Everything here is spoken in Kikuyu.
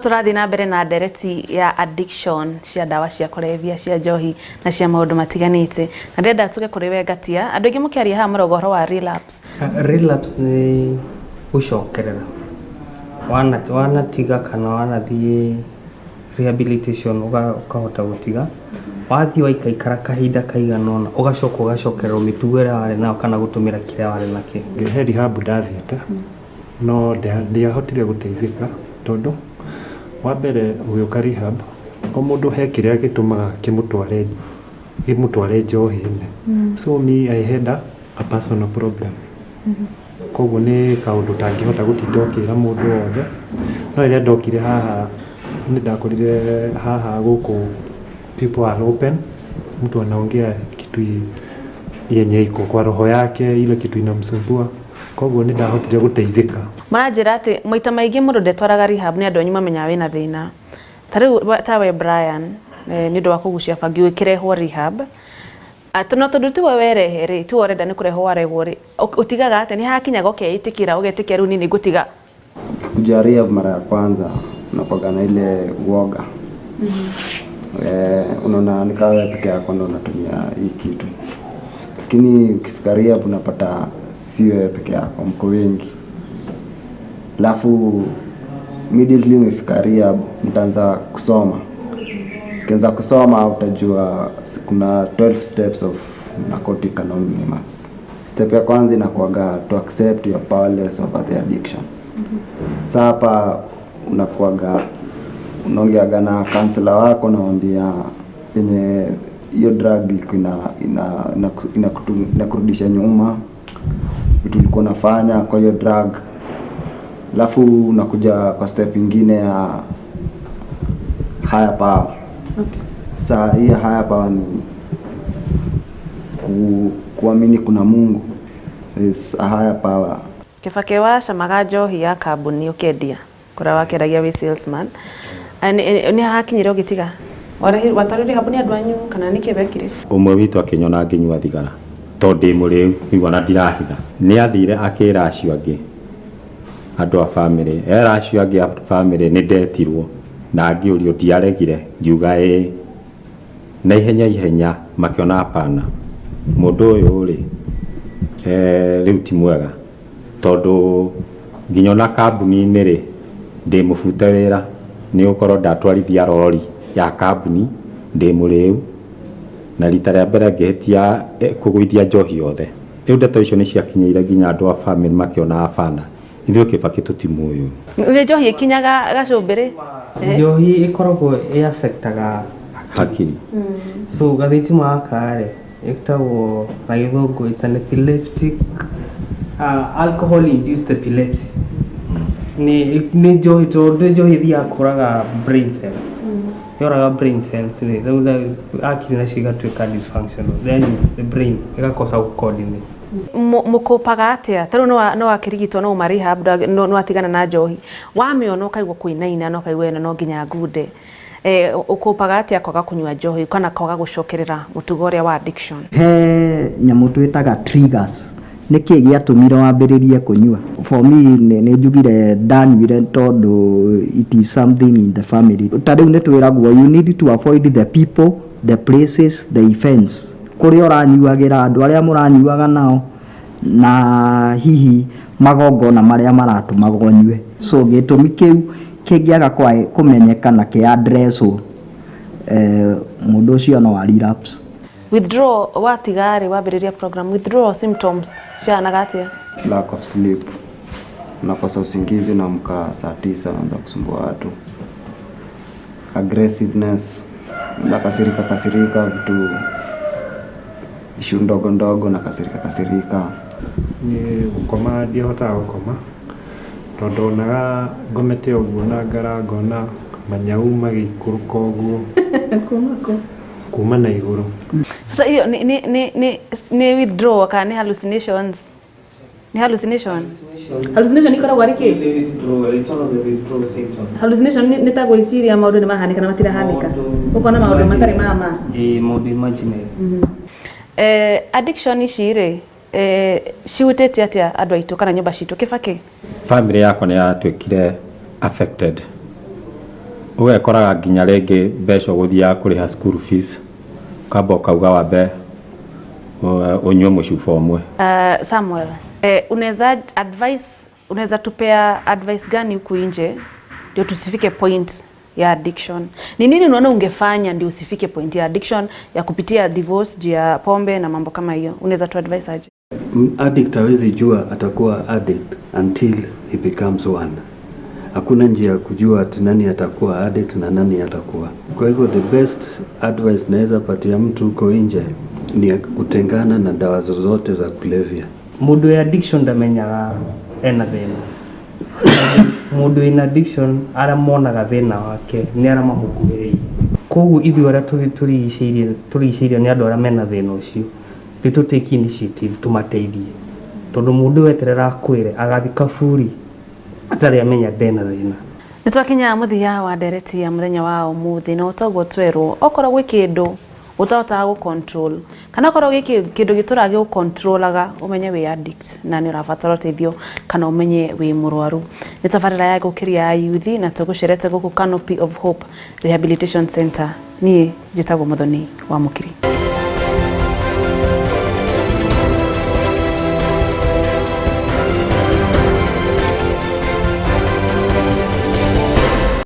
Tũrathiĩ na mbere na ndereti ya addiction cia ndawa cia kũrebia, cia njohi na cia maũndũ matiganĩte. Na ndĩrenda tũke kũrĩ we Ngatia. Andũ aingĩ mũkĩaria haha marauga ũhoro wa relapse. Relapse nĩ gũcokerera. Wanatiga kana wanathiĩ rehabilitation ũkahota gũtiga, wathiĩ waikaikara kahinda kaigana ũna ũgacoka ũgacokererwo mĩtugo ĩrĩa warĩ nayo kana gũtũmĩra kĩrĩa warĩ nakĩo. He rehab ndathiĩte no ndiahotire gũteithĩka tondũ wa mbere ũgĩũka rehab o mũndũ he kĩrĩa gĩtũmaga kĩmũtware njohi-inĩ. So me, I had a personal problem. Koguo nĩ kaũndũ ũtangĩhota gũtinda ũkĩra mũndũ wothe. No rĩrĩa ndokire haha nĩ ndakorire haha gũkũ people are open, mtu anaongea kitu yenye iko kwa roho yake, ile kitu inamsumbua. Koguo nĩ ndahotire gũteithĩka. Maranjĩra atĩ maita maingĩ mũndũ ndetwaraga rehab nĩ andũ anyu mamenyaga wĩna thĩna. Ta rĩu ta we Brian, nĩ ũndũ wa kũgucia bangi ũkĩrehwo rehab. Atĩ no tondũ tiwe werehe rĩ, tiwe ũrenda nĩ kũrehwo warehwo rĩ, ũtigaga atĩa? Nĩ hakinyaga ũkeĩtĩkĩra ũgetĩkia rĩu niĩ nĩ ngũtiga? Kuja rehab mara ya kwanza unakuwaga na ile uoga. Unaona ni kama wewe peke yako ndo unatumia hii kitu, lakini ukifika rehab unapata si wewe peke yako, mko wengi. Alafu immediately umefika rehab mtaanza kusoma. Ukianza kusoma utajua kuna 12 steps of Narcotic Anonymous. Step ya kwanza inakuwaga to accept your powerless over the addiction. Sa hapa unakuwaga unaongeaga na counselor wako, unamwambia yenye hiyo drug ilikuwa inakurudisha nyuma, vitu ulikuwa unafanya kwa hiyo drug. Alafu unakuja kwa step ingine ya higher power. Saa hii higher power ni kuamini kuna Mungu, is a higher power. Kĩbakĩ wacamaga njohi ya kambuni ũkĩendia kũrĩa wakĩendagia wĩ salesman. Nĩ hakinyire ũgĩtiga? Watwarire rehab nĩ andũ anyu kana nĩkĩ wekire? Ũmwe witũ akĩnyona ngĩnyua thigara tondũ ndĩ mũrĩu igua na ndirahitha, nĩ athire akĩra acio angĩ andũ a family, era acio angĩ a family nĩ ndetirwo na ngĩũrio, ndiaregire, ngiuga ĩĩ. Na ihenya ihenya makĩona hapana, mũndũ ũyũ rĩ, rĩu ti mwega tondũ nginya ona kambuni-inĩ rĩ, ndĩ mũbute wĩra nĩ gũkorwo ndatwarithia rori ya kambuni ndĩ mũrĩu na rita rĩa mbere ngĩhĩtia kũgũithia njohi yothe. Rĩu ndeto icio nĩ ciakinyĩire nginya andũ a family makĩona hapana, ithuĩ Kĩbakĩ tũtimũĩ ũyũ. Nĩ njohi ĩkinyaga gacũmbĩrĩ? Njohi ĩkoragwo ĩ affectaga hakiri. So gathitima gaka rĩ, ĩtagwo na Gĩthũngũ it's an epileptic, alcohol induced epilepsy. Nĩ njohi tondũ njohi ĩthiaga kũraga brain cells. Yoraga brain cells rĩ, rĩu akiri nacio igatuĩka dysfunctional, then the brain ĩgakosa gũ-coordinate. Mũkũpaga atĩa? Ta rĩu no wakĩrigitwo no uma rehab, no watigana na njohi, wamĩona ũkaigua kũinaina na ũkaigua ĩno no nginya ngunde. Ũkũpaga atĩa kwaga kũnyua njohi kana kwaga gũcokerera mũtugo ũrĩa wa addiction? He nyamũ twĩtaga triggers. Nĩkĩ gĩatũmire wambĩrĩrie kũnyua? For me nĩ njugire ndanyuire tondũ it is something in the family. Ta rĩu nĩ twĩragwo you need to avoid the people, the places, the events, kũrĩa ũranyuagĩra, andũ arĩa mũranyuaga nao, na hihi magongona marĩa maratũmaga ũnyue. So gĩtũmi kĩu kĩngĩaga kũmenyeka na kĩ addresswo, mũndũ ũcio no a relapse. Withdraw watiga rĩ, wambĩrĩria program, withdrawal symptoms cihanaga atĩa? Lack of sleep, unakosa usingizi, unaamka saa 9 unaanza kusumbua watu. Aggressiveness, unakasirika kasirika vitu issue ndogo ndogo, nakasirika kasirika. Niĩ gũkoma ndiahotaga gũkoma tondũ onaga ngomete ũguo na ngara ngona manyau magĩikũrũka ũguo kuma na igũrũ. Sasa hiyo ni withdrawal kana ni hallucinations? Ni hallucination. Hallucination ikoragwo arĩ kĩ? It's one of the withdrawal symptoms. Hallucination nĩ ta gwĩciria maũndũ nĩ mahanĩka na matirahanĩka, ũkona maũndũ matarĩ ma ma. Ĩĩ, maũndũ imaginary. Addiction ici rĩ, cihutĩtie atĩa andũ aitũ kana nyũmba citũ, Kĩbakĩ? Family yakwa nĩ yatuĩkire affected. Ũgekoraga nginya rĩngĩ mbeca ũgũthiaga kũrĩha school fees, ũkamba ũkauga wambe ũnyue mũcuba ũmwe. Samuel, unaweza advice, unaweza tupea advice gani huku nje ndio tusifike point ya addiction? Ni nini unaona ungefanya ndio usifike point ya addiction ya kupitia divorce juu ya pombe na mambo kama hiyo? Unaweza tu advice aje? Addict hawezi jua atakuwa addict until he becomes one. Hakuna njia ya kujua ati nani atakuwa addict na nani atakuwa. Kwa hivyo the best advice naweza patia mtu huko nje ni kutengana na dawa zozote za kulevya. Mundu wi addiction ndamenyaga ena thina. Mundu wina addiction, aria monaga thina wake ni aria mamukuhĩrĩirie. Koguo ithuĩ arĩa tũrigicĩirio nĩ andũ arĩa mena thĩna ũcio, nĩ tũ take initiative tũmateithie, tondũ mũndũ weterera akwĩre agathiĩ kaburi atarĩ amenya ndena thĩna. Nĩ twakinya mũthia wa ndereti ya mũthenya wa ũmũthĩ, na ũtoguo twerwo, okorwo gwĩ kĩndũ ũtahotaga gũ control kana okorwo gwĩ kĩndũ gĩtũraga gĩgũcontrolaga, ũmenye wĩ addict na nĩ ũrabatara ũteithio kana ũmenye wĩ mũrwaru. Nĩ tabarĩra ya gũkĩria ya yuthi, na tũgũcerete gũkũ Canopy of Hope Rehabilitation Center. Niĩ njĩtagwo Mũthoni wa Mũkiri.